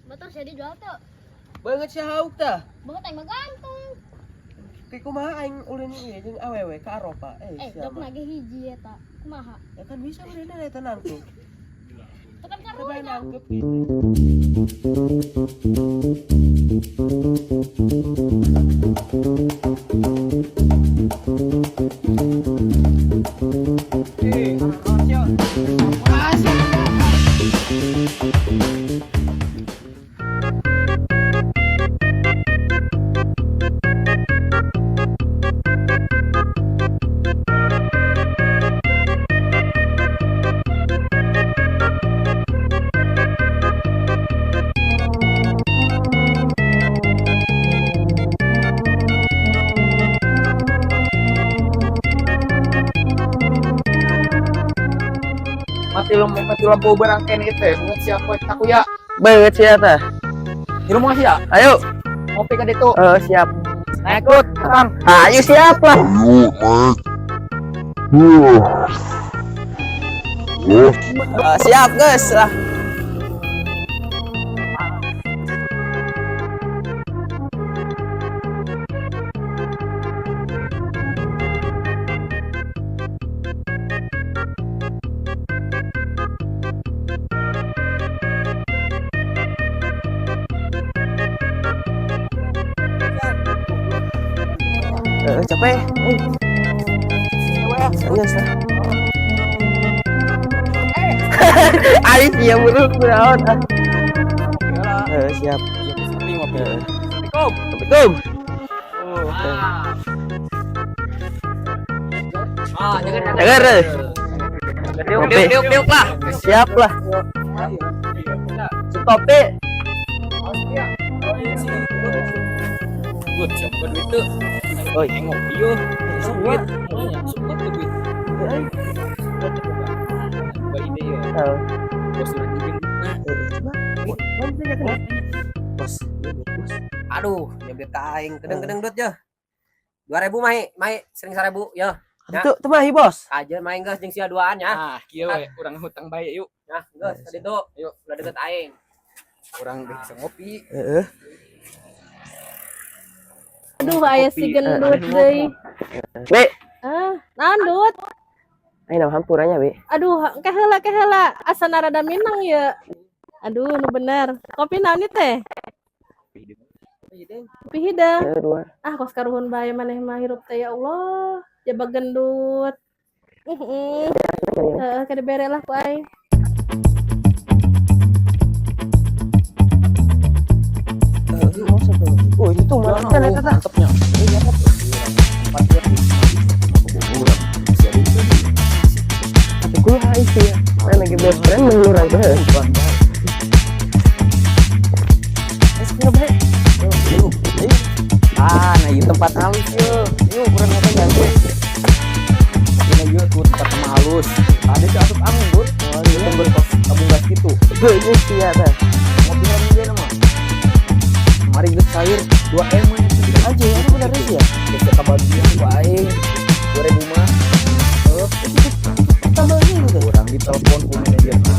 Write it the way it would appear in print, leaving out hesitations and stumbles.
Motor saya dijual tuh. Banget si hauk tah. Banget aing mah gantung. Kayak kumaha aing ulin ieu jeung awewe ka Eropa. Eh, Eh, siapa? jok nage hiji eta. Kumaha? Ya kan bisa bener eta nangtung. Tekan Coba karunya. nangkep gitu. Mati lampu barang kene teh banget siapa aku ya. Banget sih eta. Di rumah sih ya. Ayo. Ngopi ka ditu. Eh, siap. Naik tut, Kang. Ayo siap lah. Eh, siap guys lah. Eh, capek. Geus lah. Ayo siap bro, kunaon ah. Eh, siap. Ngopi ngopi. Assalamualaikum. Assalamualaikum. Ah, jangan Dengar. Diuk diuk diuk diuk lah. Siap lah. Kopi. Good, siapa duit tuh? Oi. Ngopi yo. Duit. Sumpah tuh duit. Coba ide ya. Eh, Bos urang jeung duitna. coba. Mana tanya Bos, bos. Aduh, nyebut ka aing kedeng-kedeng duit ya. 2000 mai, mai sering 1000 ya. Itu tuh mah bos. Aja main geus jeung sia duaan ya. Ah, kieu we urang hutang bae yuk. Nah, geus tadi tuh. Yuk, udah deket aing. Urang bisa ngopi. Heeh. Aduh, aya si gendut deui. Be, Ah, naon dut? ayo nama hampuranya, Be. Aduh, ke heula ke heula. Asa rada minang ya. Aduh, nu bener. Kopi naon ieu teh? Kopi hideung. Eh, dua. Ah, kos karuhun bae maneh mah hirup teh ya Allah. Jaba gendut. Heeh. Heeh, kada bere lah ku aing. Eh, mau satu. Oh, itu tuh mana kan eta tah. Mantepnya. Tapi kumaha itu ya. Mana lagi best friend menurang tuh. Eh, sekarang bae. Yuk, ayo. Ah, nah ieu tempat halus yeuh. Yuk, urang ngopi nyantai. Ini yeuh tuh tempat sama halus. Ada si asup angin, Bud. Oh, iya. Tunggu kos tabung gas gitu. Tuh, ini sih ya tah. Ngopi lagi dia mah. Kemarin geus cair 2 M mah Aja ya, itu bener sih ya. Geus kabagian ku aing. 2000 mah. Heuh, Tambah ini gitu. urang ditelepon ku manajerna.